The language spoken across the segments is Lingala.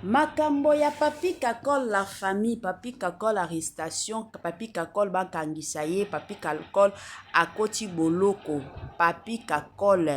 Makambo ya Papy Kakol la famille, Papy Kakol arrestation, Papy Kakol bakangisa ye, Papy Kakol akoti boloko, Papy Kakol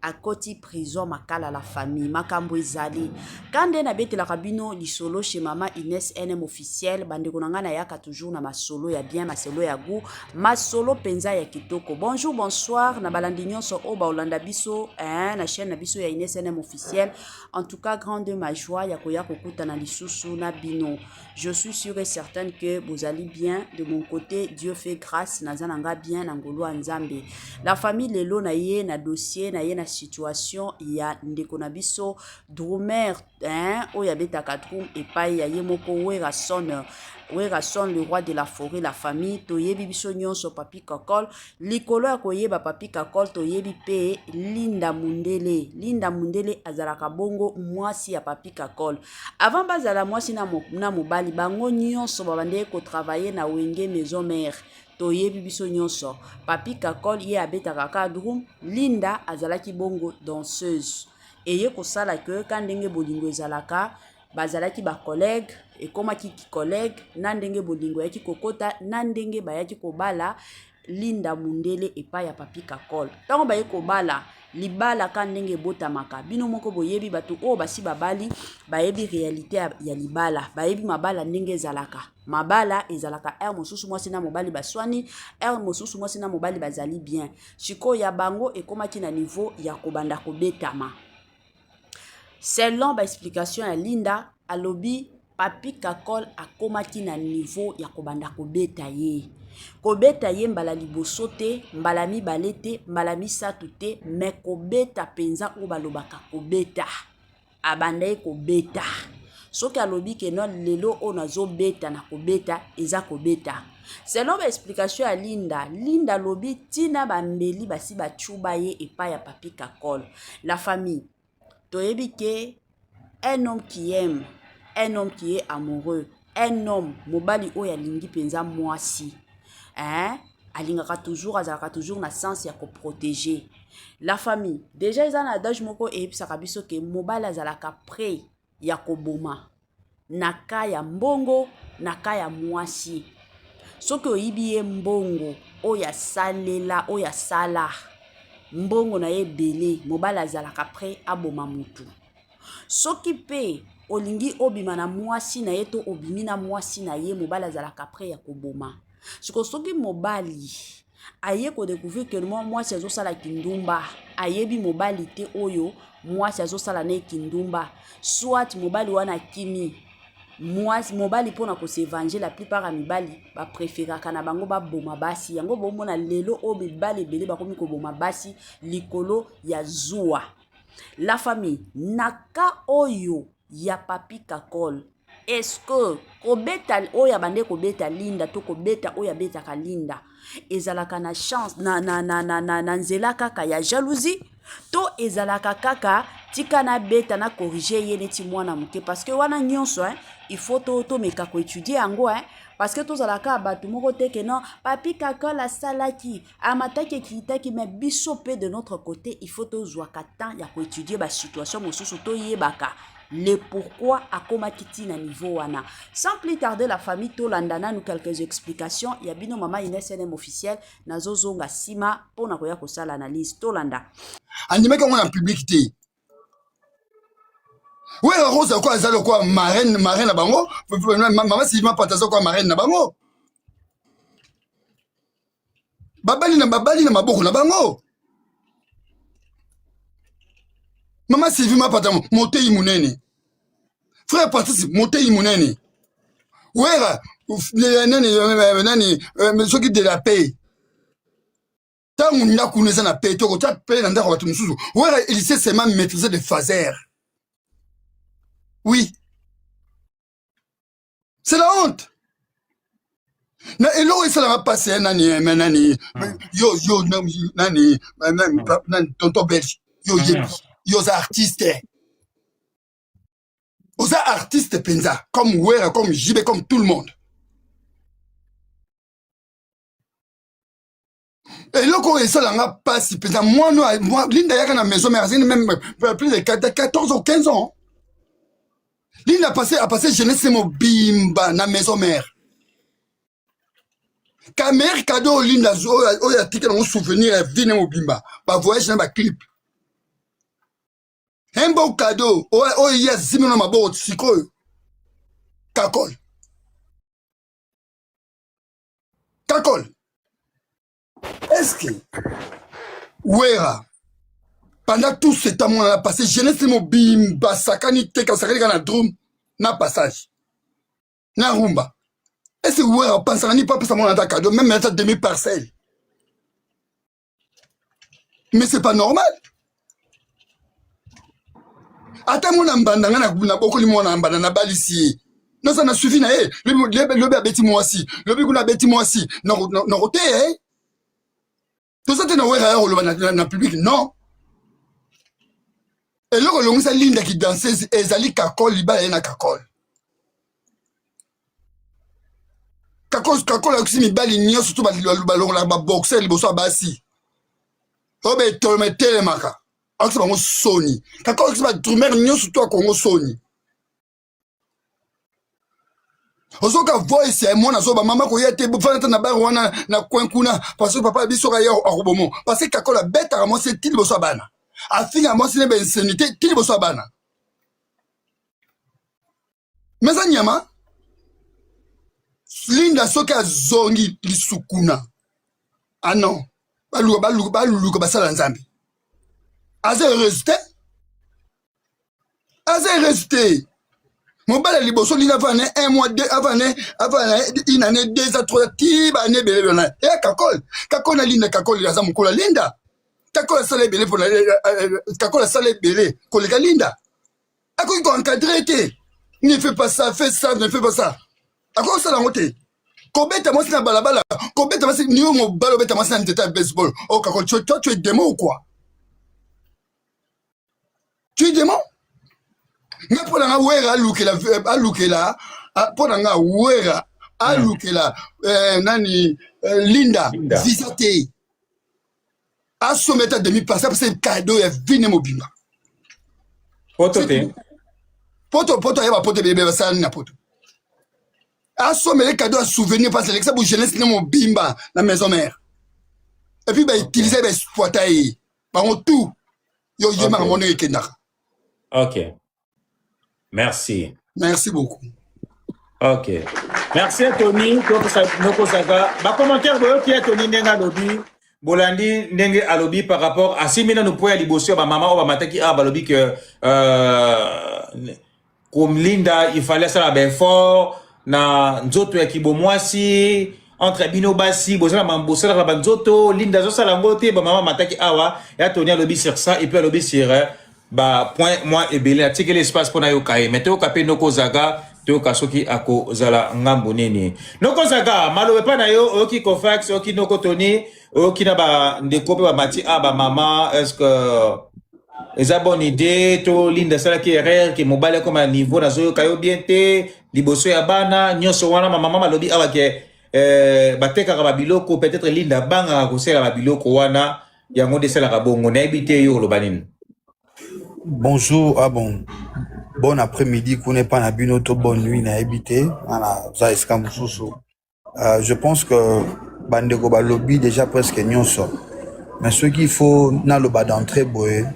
akoti prison makala la famille. Makambo ezali. Ka nde nabetelaka bino lisolo chez mama Ines NM officiel, bandeko na ngai nayaka toujours na masolo ya bien, masolo ya goût, masolo penza ya kitoko. Bonjour, bonsoir na balandi nyonso oyo baolanda biso hein, na chaîne na biso ya Ines NM officiel. En tout cas, grande ma joie ya koya kokutana lisusu na bino. Je suis sûre et certaine que vous allez bien. De mon côté, Dieu fait grâce, naza na nga bien na ngolu ya Nzambe. La famille lelo na ye na dossier na ye na situation ya ndeko na biso drummer hein oyo abetaka drum epai ya ye moko Werrason. Werrason le roi de la forêt, la famille toyebi biso nyonso Papi Kakol. Likolo ya koyeba Papy Kakol toyebi pe Linda Mundele. Linda Mundele azalaka bongo mwasi ya Papy Kakol. Avant bazala mwasi na, na mobali bango nyonso babandaki ko travailler na Wenge Maison Mère. Toyebi biso nyonso. Papy Kakol ye abetaka ka drum, Linda azalaki bongo danseuse. Eye kosala que ka ndenge bolingo ezalaka bazalaki ba collègue ekomaki ki collègue na ndenge bolingo eyaki kokota na ndenge bayaki kobala Linda Mundele epai ya Papi Kakol. Ntango baye kobala libala ka ndenge ebotamaka bino moko boyebi bato oyo basi babali bayebi realite ya, ya libala bayebi mabala ndenge ezalaka mabala ezalaka heure mosusu mwasi na mobali baswani heure mosusu mwasi na mobali bazali bien sikoyo ya bango ekomaki na niveau ya kobanda kobetama Selon ba explications ya Linda, alobi Papy Kakol akomaki na niveau ya kobanda kobeta ye. Kobeta ye mbala liboso te, mbala mibale te, mbala misato te, mais kobeta penza oyo balobaka kobeta. Abandaki kobeta. Soki alobi ke non lelo oyo nazobeta na kobeta, eza kobeta. Selon ba explications ya Linda, Linda alobi tina ba mbeli basi batshuba ye epai ya Papy Kakol. La famille, toyebi ke un homme qui aime, un homme qui est amoureux, un homme mobali oyo alingi mpenza mwasi hein? alingaka toujours azalaka toujours na sens ya koprotéger la famille déjà eza na adage moko eyebisaka biso ke mobali azalaka prêt ya koboma na cas ya mbongo na cas ya mwasi soki oyibi ye mbongo oyo asalela oyo asala mbongo na ye ebele mobali azalaka prêt aboma mutu soki mpe olingi obima na mwasi na ye to obimi na mwasi na ye mobali azalaka prêt ya koboma siko soki mobali aye ko découvrir que mwasi azosala kindumba ayebi mobali te oyo mwasi azosala na ye kindumba soit mobali wana akimi mwasi mobali mpona ko se venger la plupart ya mibali bapréféraka na bango baboma basi yango bomona lelo oyo mibali ebele bakomi koboma basi likolo ya zuwa la famille na ka oyo ya Papy Kakol est-ce que kobeta oyo abande kobeta Linda to kobeta oyo abetaka Linda ezalaka na chance na, na, na, na, na, na nzela kaka ya jalousie to ezalaka kaka tika nabeta na corriger ye neti mwana moke parce que wana nyonso hein, il faut tomeka to koétudier yango hein, parce que tozalaka bato moko te ke non Papy Kakol asalaki amataki ekitaki mais biso mpe de notre côté il faut tozwaka temps ya koétudier basituation mosusu toyebaka le pourquoi akomaki ti na niveau wana. Sans plus tarder la famille tolanda nanu quelques explications ya bino mama Ines NM officiel nazozonga sima mpona koya kosala analyse tolanda. Andimaki yango na public te. Wera Rose ko aza lokola marraine marraine na bango mama Sylvie Mapata aza lokola marraine na bango babali na babali na maboko na bango mama Sylvie Mapata moteyi monene frère Patrice moteyi monene Wera nani nani soki de la paix ntango ndako kuna eza na paix tokotya paix na ndako ya bato mosusu Wera il sait seulement maîtriser de phaser oui c'est la honte na eloko esalaka mpasi ya nani nani yo yo nani nani tonton belge yo yebi yo oza artiste oza artiste mpenza comme Wera comme JB comme tout le monde eloko oyo esalanga mpasi mpenza mwana Linda yaka na maison mère azali même plus de 14 ou 15 ans. Linda apasse apasse jeunesse mobimba na maison mère. Ka meilleur cadeau oyo Linda oyo atika nango souvenir ya vie na mobimba, ba voyage na ba clip. Un bon cadeau oyo ye azimi na maboko sikoyo. Kakol. Kakol. Est-ce que Wera pendant tout ce temps mwana passé jeunesse mobimba sakani te kasakani kaka na drum na passage na rumba. Est-ce que Wera pensaka ni pas apesa mwana ata cadeau même ata demi parcelle? Mais c'est pas normal. Ata mwana mbanda nga nabokoli mwana mbanda nabalisi ye naza na suivi na ye, lobi abeti mwasi, lobi kuna abeti mwasi, nakoteya ye. Toza te na Wera ya koloba na public non. Eloko elongisa Linda ki danseuse ezali Kakol, libala ye na Kakol. Kakol Kakol ayokisi mibali nyonso to balongolaka baboxer liboso ya basi oyo baetoloma etelemaka, ayokisa bango soni. Kakol ayokisi badrumer nyonso to ya Kongo soni. Ozoka voice ya mwana azoba mama koya te, bofanda ta na bar wana na coin kuna parce que papa biso kaya akobomo, parce que Kakol abetaka mwasi ti liboso ya bana, afinga mwasi ne bainsanité ti liboso ya bana. Mais eza nyama. Linda soki azongi lisukuna, ah non, baluka baluka baluka basala Nzambe. Aza heureuse te, aza heureuse te. Mobali ya liboso Linda avanda ne un mois, deux, avanda ne avanda une année, 2 ans, 3 ans, ti baane ebele ebele na eya Kakol. Kakol na Linda, Kakol aza mokolo ya Linda. Kakol asala ebele mpona Kakol asala ebele koleka Linda. Akoki koencadre te, ne fais pas ça, fais ça, ne fais pas ça, akoki kosala yango te. Kobeta mwasi na balabala, kobeta mwasi niyo mobali obeta mwasi na nzete ya baseball. Oh Kakol, toi tu es démon ou quoi? Tu es démon? Nga mpo na nga Wera alukela alukela mpo na nga Wera alukela nani Linda, Linda. Visa te, asomba ata demi passe, apesa cadeau ya vine mobimba. Poto te. Poto poto ayeba poto ebele basala nini na poto. Asombele cadeau ya souvenir parce alekisa bo jeunesse ne mobimba na maison mère et puis bautilize, baexploita ye bango tout. Yo yebaka mo ndenge ekendaka. Ok, merci. Merci beaucoup. Ok, merci Tony. Nokosaka bacommentaire, boyoki ya Tony ndenge alobi, bolandi ndenge alobi par rapport asimbi nanu po ya liboso ya bamama oyo bamataki awa, balobi ke Linda il fallait asala baeffort na nzoto ya kibomwasi. Entre bino basi bozala bosalaka banzoto, Linda azosala yango te. Bamama mataki awa ya Tony alobi sur ça et puis alobi sur bapoint mwa ebele. Atikeli espace mpona yoka ye, mais toyoka mpe nokozaka, toyoka soki akozala ngambu nini. Nokozaka, maloba epai na yo. Oyoki Cofax, oyoki noko Tony, oyoki na bandeko mpe bamati a bamama. Est ce que eza bonne idée to Linda asalaki erreur ke mobali akoma na niveau nazoyoka yo bien te liboso ya bana nyonso wana? Bamama balobi awa ke batekaka babiloko, peut-être Linda abangaka kosala babiloko wana, yango nde esalaka bongo. Nayebi te, yo oloba nini? Bonjour, ah bon. Bon après-midi, kuna pa na bino to bonne nuit, nayebi te, ana za esika mosusu. Je pense que bandeko balobi déjà presque nyonso. Mais ce qu'il faut naloba d'entrée boye,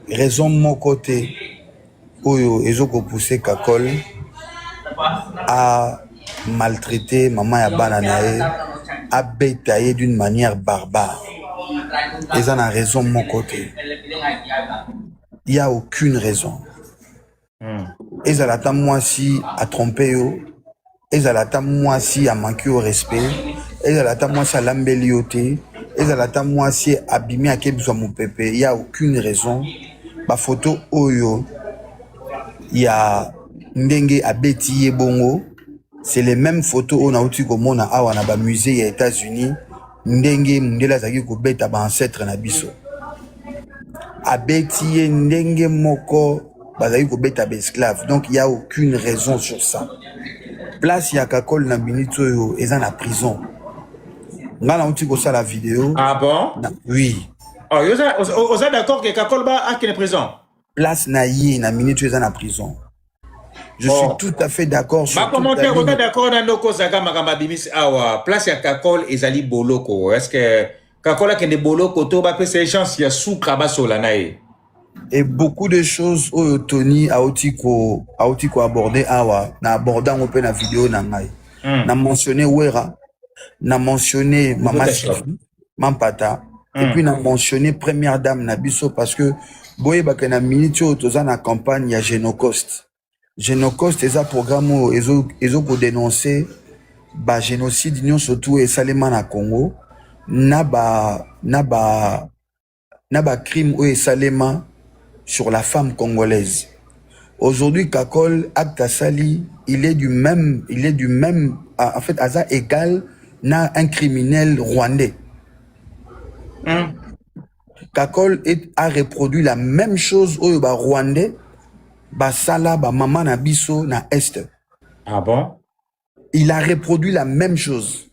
raison moko te oyo ezokopousse Kakol à maltraiter mama ya bana na ye, abeta ye d'une manière barbare. Eza na raison moko te. Il y a aucune raison. Ezala ata mwasi atrompe yo, ezala ata mwasi amanki yo respect, ezala ata mwasi alambeli yo te, ezala ata mwasi abimi akebiswa mopepe, ya aucune raison. Bafoto oyo ya ndenge abeti ye bongo, c'est les mêmes photos oyo nauti komona awa na bamusée ya États-Unis, ndenge mondele azalaki kobeta baancêtre na biso. Abeti ye ndenge moko bazalaki kobeta baesclave. Donc il y a aucune raison sur ça. Place ya Kakol na minute oyo eza na prison. Nga nauti kosala video. Ah bon? Oui. Oh, yo oza d'accord ke Kakol ba akende prison? Place na ye na minute oyo eza na prison. Je suis tout à fait d'accord sur Ba commentaire oza d'accord na ndoko zaka makambo abimisi awa place ya Kakol ezali boloko. Est-ce que Kakol akende boloko to bapesa ye chance ya suka basola na ye? Et beaucoup de choses oyo Tony auti ko auti ko aborder awa na aborder yango mpe na video na ngai. Na mentionné Wera, na mentionné Mama Sylvie Mampata et puis na mentionné première dame na biso parce que boyebaka na minute oyo toza na campagne ya Genocost. Genocost eza programme oyo ezo ezo ko dénoncer ba génocide nyonso tu esalema na Congo na ba crime oyo esalema sur la femme congolaise. Aujourd'hui, Kakol, acte asali, il est du même, en fait, aza égal na un criminel rwandais. Kakol a reproduit la même chose oyo ba rwandais basala ba mama na biso na Est. Ah bon? Il a reproduit la même chose.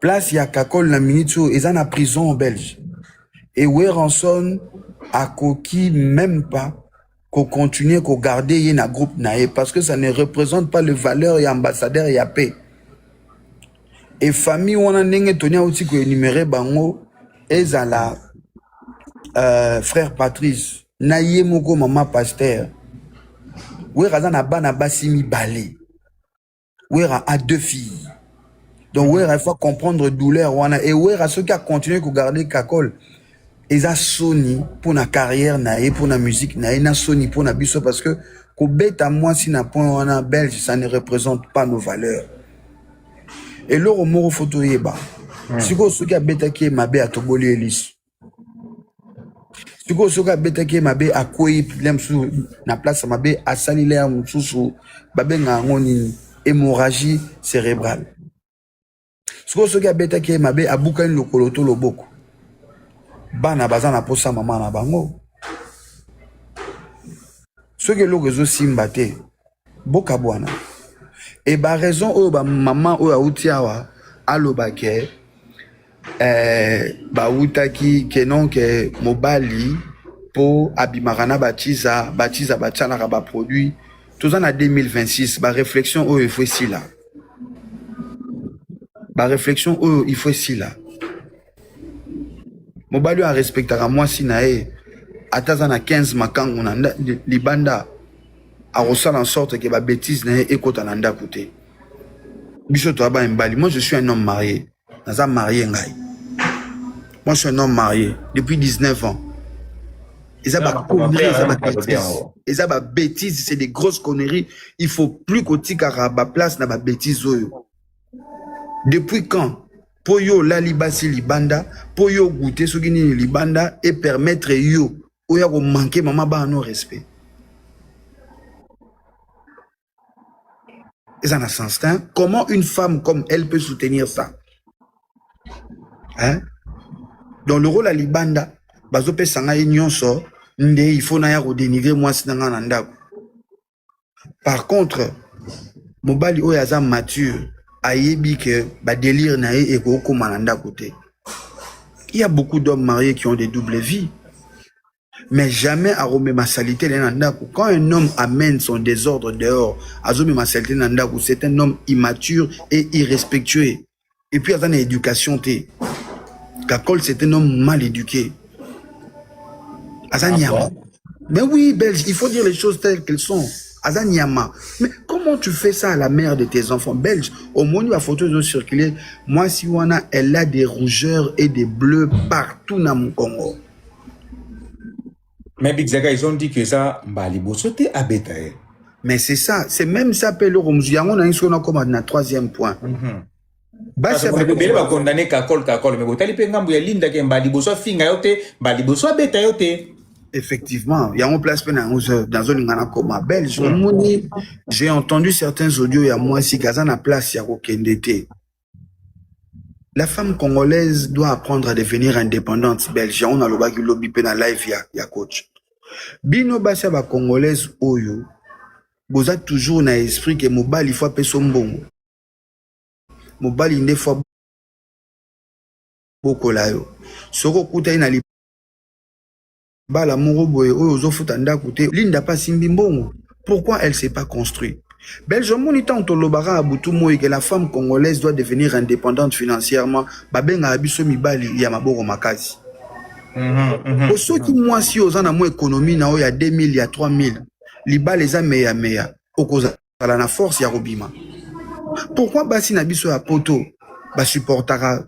Place ya Kakol na minute oyo eza na prison belge. Et Werrason akoki même pas ko continuer ko garder ye na groupe na ye parce que ça ne représente pas le valeur ya ambassadeur ya paix. Et famille wana ndenge Tony auti ko énumérer bango ezala frère Patrice na ye moko mama pasteur. Wera aza na bana basi mibale. Wera a deux filles. Donc Wera, il faut comprendre douleur wana et Wera soki a continuer ko garder Kakol eza soni pour na carrière na ye, pour na musique na ye, na soni pour na biso parce que kobeta mwasi na point wana belge, ça ne représente pas nos valeurs. Eloko moko fo toyeba sikoyo, soki abetaki ye mabe, atoboli ye liso. Sikoyo soki abetaki ye mabe, akwei le mosusu na place ya mabe, asali le ya mosusu, babenga yango nini? Hémorragie cérébrale. Sikoyo soki abetaki ye mabe, abukani lokolo to loboko, bana baza na posa mama na bango. Soki eloko ezosimba te, bokabwana. E baraison oyo bamama oyo awuti awa aloba ke bawutaki ke non, ke mobali mpo abimaka na batiza batiza batianaka baproduit. Toza na 2026, baréflexion oyo ifo esila, baréflexion oyo ifo esila. Mobali oyo arespectaka mwasi na ye, ata aza na 15 makangu na libanda, akosala en sorte ke babêtise na ye ekɔta na ndako te. Biso toya bana mibali. Moi, je suis un homme marié, naza marié ngai. Moi, je suis un homme marié depuis 19 ans. Eza baconnerie, eza babêtise, eza babêtise, c'est des grosses conneries. Il faut plus kotikaka baplace na babêtise oyo. Depuis quand mpo yo olali basi libanda, mpo yo ogute soki nini libanda, e permettre yo oya komanquer mama bana no respect? Eza na sens te. Comment une femme comme elle peut soutenir ça, hein? Dans le rôle ya libanda bazopesa ngai nyonso nde il faut naya kodénigrer mwasi na ngai na ndako. Par contre, mobali oyo aza mature ayebi ke badélire na ye ekokóma na ndako te. Il y a beaucoup d'hommes mariés qui ont des doubles vies, mais jamais akomema salité na ye na ndako. Quand un homme amène son désordre dehors, azomema salité na ndako, c'est un homme immature et irrespectueux et puis aza na éducation te. Kakol, c'est un homme mal éduqué, aza nyama. Mais oui, belge, il faut dire les choses telles qu'elles sont. Aza nyama. Mais comment tu fais ça à la mère de tes enfants, belge? Au moins la photo ezo circuler, mwasi wana, elle a des rougeurs et des bleus partout na mokongo. Mais Big Zaga, ils ont dit que ça mbala liboso te abeta ye. Mais c'est ça, c'est même ça mpe eloko mosusu yango na soki nakoma na troisième point. Basi ebele bakondane Kakol, Kakol, mais botali mpe ngambo ya Linda ke mbala liboso afinga yo te, mbala liboso abeta yo te. Effectivement, yango place mpe na yango nazolinga nakoma, belge. Omoni, j'ai entendu certains audios ya mwasi kaza na place ya kokende te. La femme congolaise doit apprendre à devenir indépendante, belge. Yango nalobaki lobi mpe na live ya coach. Bino basi ya bacongolaise oyo boza toujours na esprit ke mobali fo apesa mbongo, mobali nde fo bokola yo, soki okutani na Libala moko boye oyo ozofuta ndaku te Linda pe asimbi mbongo pourquoi elle s'est pas construit Belge omoni tango tolobaka na butu moyi que la femme congolaise doit devenir independante financièrement babengaka biso mibali ya maboko makasi po soki mwasi oza na mwa economie na yo ya 2000 ya 3000 libala eza meya meya okozala na force ya kobima pourquoi basi na biso ya poto basupportaka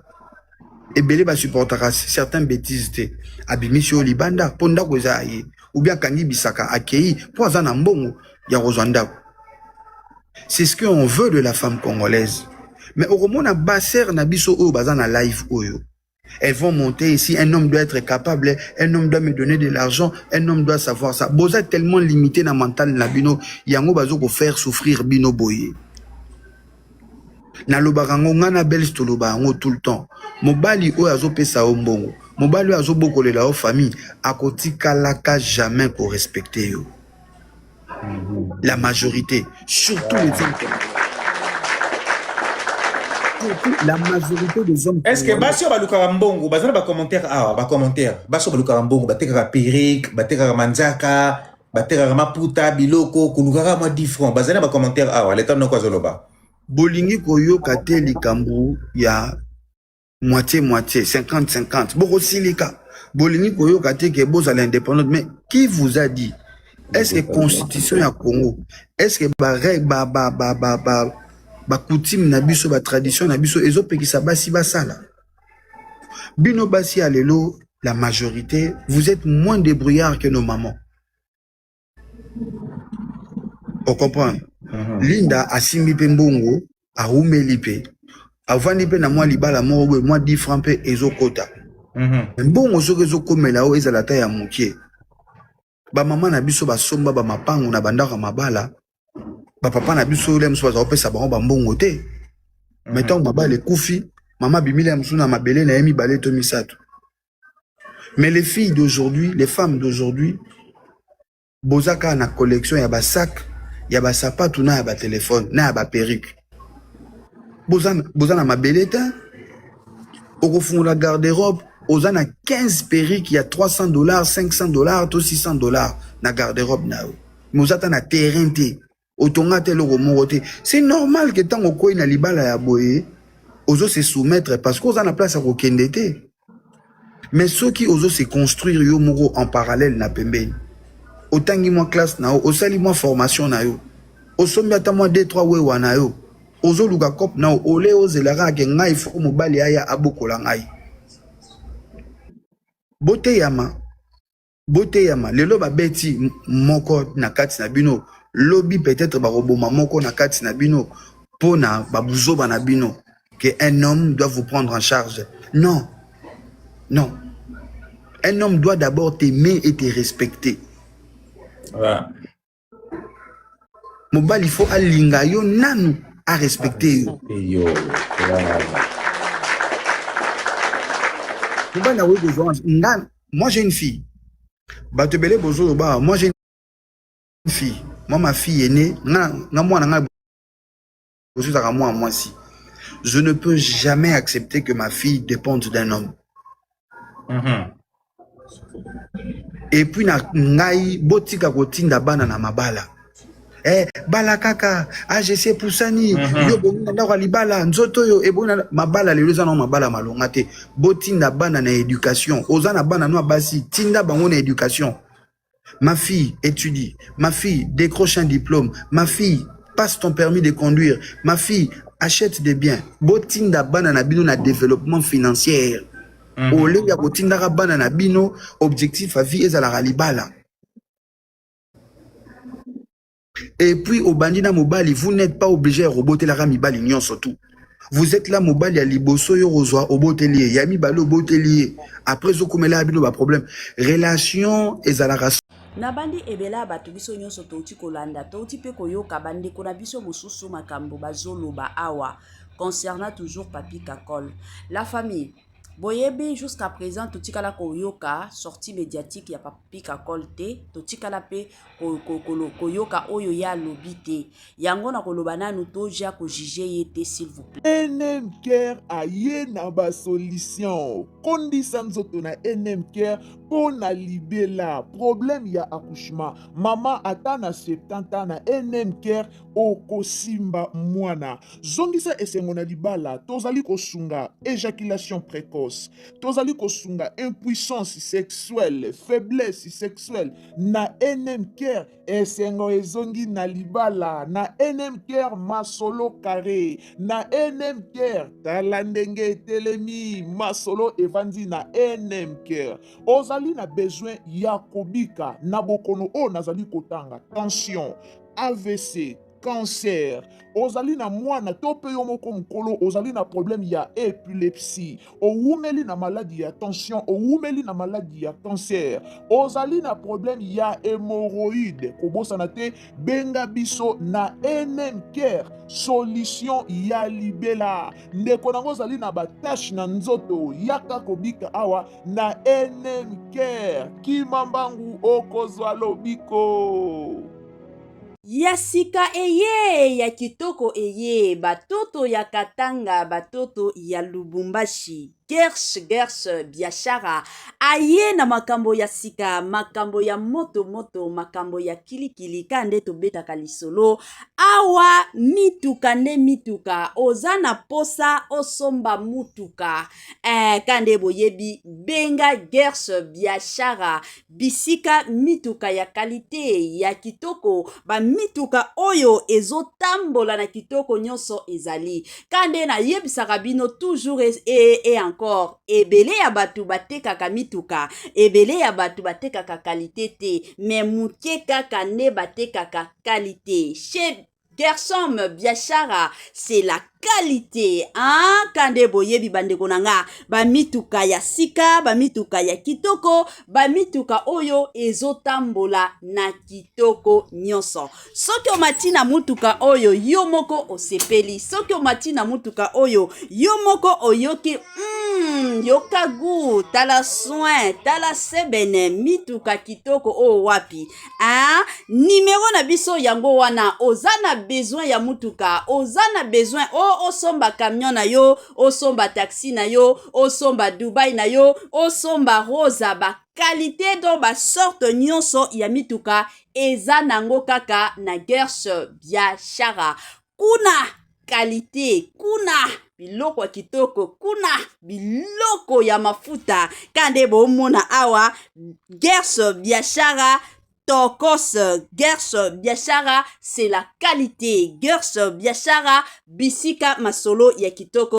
ebele basupportaka certaines bêtises te abimisi yo libanda mpo ndako eza ya ye ou bien akangi bisaka akei mpo aza na mbongo ya kozwa ndako. C'est ce qu'on veut de la femme congolaise. Mais okomona ba sœurs na biso oyo baza na live oyo, elles vont monter ici, un homme doit être capable, un homme doit me donner de l'argent, un homme doit savoir ça. Boza tellement limité na mental na bino, yango bazo ko faire souffrir bino boye. Nalobaka yango nga na Belge toloba yango tout le temps. Mobali oyo azopesa yo mbongo, mobali oyo azobokolela yo famille, akotikalaka jamais ko respecter yo. La majorité, surtout les hommes congolais. Surtout la majorité des hommes Est-ce que congolais. basi oyo balukaka mbongo baza na ba commentaire awa ba commentaire basi oyo balukaka mbongo batekaka perruque batekaka manzaka batekaka maputa biloko kolukaka mwa 10 francs bazali na ba commentaire awa leta noko azoloba. Bolingi koyoka te likambo ya moitié moitié 50 50 bokosilika bolingi koyoka te ke bozala indépendante mais qui vous a dit est-ce que constitution ya Congo est-ce que ba règle ba ba ba ba ba ba coutume na biso ba tradition na biso ezopekisa basi basala bino basi ya lelo la majorité vous êtes moins débrouillard que nos mamans. O comprendre? Linda asimbi pe mbongo awumeli pe avandi pe na mwa libala moko boye mwa 10 francs pe ezokota. Mais mbongo soki ezokomela yo ezala ata ya mokie. Ba mama na biso basomba ba mapangu na bandako ya mabala, ba papa na biso le mosusu baza kopesa bango ba mbongo te. Mais ntango mabala ekufi, mama abimeli ya mosusu na mabele na ye mibale to misato. Mais les filles d'aujourd'hui, les femmes d'aujourd'hui, boza kaka na collection ya ba sac, ya ba sapatu na ya ba telephone, na ya ba perruque. Boza, boza na mabele te. Okofungola garde-robe, oza na 15 perruques ya 300 dollars, 500 dollars to 600 dollars na garde-robe na yo. Mais oza ata na terrain te. Otonga ata eloko moko te. C'est normal que tango okwei na libala ya boye, ozo se soumettre parce que oza na place ya kokende te. Mais soki ozo se construire yo moko en parallèle na pembeni, otangi mwa classe na yo, osali mwa formation na yo, osombi ata mwa deux trois wewa na yo, ozoluka coop na yo, ole ozela kaka ke ngai faut mobali aya abokola ngai. Boteyama. Boteyama lelo babeti moko na kati na bino lobi peut-etre bakoboma moko na kati na bino pona ba buzoba na bino que un homme doit vous prendre en charge non non un homme doit d'abord t'aimer et te respecter Ouais. Mobali faut alinga yo nanu a respecter yo. Yo. Voilà. Mobali akoki kozwa nga moi j'ai une fille. Bato ebele bozoloba moi j'ai une fille. Moi ma fille est née nga nga mwana nga bozozaka mwana mwasi. Je ne peux jamais accepter que ma fille dépende d'un homme. Et puis na ngai botika kotinda bana na mabala. Eh, bala kaka AGC epusani yo bongi na ndako ya libala nzoto oyo ebongi na mabala lelo eza na mabala malonga te. Botinda bana na education. Oza na bana no ya basi, tinda bango na education. Ma fille étudie, ma fille décroche un diplôme, ma fille passe ton permis de conduire, ma fille achète des biens. Botinda bana na bino na développement financier. Au lieu ya kotindaka bana na bino objectif à vie ezalaka libala. Et puis obandi na mobali, vous n'êtes pas obligé ya kobotelaka mibali nyonso tout. Vous êtes là mobali ya liboso yo kozwa oboteli ye, ya mibale oboteli ye, après ezokomela bino ba problème. Relation ezalaka Nabandi ebele ya bato biso nyonso touti kolanda, touti pe koyoka ba ndeko na biso mosusu makambo bazoloba awa concernant toujours Papy Kakol. La famille, boyebi jusqu'à présent totikala koyoka sortie mediatique ya Papy Kakol te, totikala pe koyoka oyo ye alobi te. Yango nakoloba nanu toja ko juger ye te s'il vous plaît. NM Care aye na ba solution. Kondisa nzoto na NM Care. Mpo na libela problème ya accouchement mama ata na 70 ans na NM Care okosimba mwana. Zongisa esengo na libala, tozali kosunga ejaculation precoce, tozali kosunga impuissance sexuelle, faiblesse sexuelle na NM Care. Esengo ezongi na libala na NM Care, masolo carre na NM Care. Tala ndenge etelemi, masolo evandi na NM Care. Ozali na besoin ya kobika na bokono oyo nazali kotanga: tension, AVC, cancer. Ozali na mwana to mpe yo moko mokolo ozali na problème ya épilepsie, owumeli na maladi ya tension, owumeli na maladi ya cancer, ozali na problème ya hémorroïde, kobosana te, benga biso na NM Care, solution ya libela. Ndeko nango ozali na batache na nzoto, yaka kobika awa na NM Care. Kima mbangu, okozwa lobiko. Ya sika eye, ya kitoko eye, batoto ya Katanga, batoto ya Lubumbashi, Gers Gers Biashara aye na makambo ya sika, makambo ya moto moto, makambo ya kilikili. Ka nde tobetaka lisolo awa, mituka nde mituka. Oza na posa osomba mutuka, ka nde boyebi, benga Gers Biashara, bisika mituka ya qualité, ya kitoko, bamituka oyo ezotambola na kitoko nyonso ezali. Ka nde nayebisaka bino toujours et encore, ebele ya bato batekaka mituka, ebele ya bato batekaka qualité te, mais moke kaka nde batekaka qualité. Chez Gersom Biashara, c'est la qualité, hein? Kande boyebi, bandeko na nga, bamituka ya sika, bamituka ya kitoko, bamituka oyo ezotambola na kitoko nyonso. Soki omati na mutuka oyo, yo moko osepeli. Soki omati na mutuka oyo, yo moko oyoki yoka gu. Tala soin, tala sebene, mituka kitoko oyo wapi, hein? Nimero na biso yango wana. Oza na besoin ya mutuka, oza na besoin o osomba camion na yo, osomba taxi na yo, osomba Dubai na yo, osomba Rosa, baqualité, donc basorte nyonso ya mituka eza nango kaka na Gers Biashara. Kuna qualité, kuna biloko ya kitoko, kuna biloko ya mafuta. Ka nde bomona awa, Gers Biashara tokos. Gers Biashara, c'est la qualité. Gers Biashara, bisika masolo ya kitoko.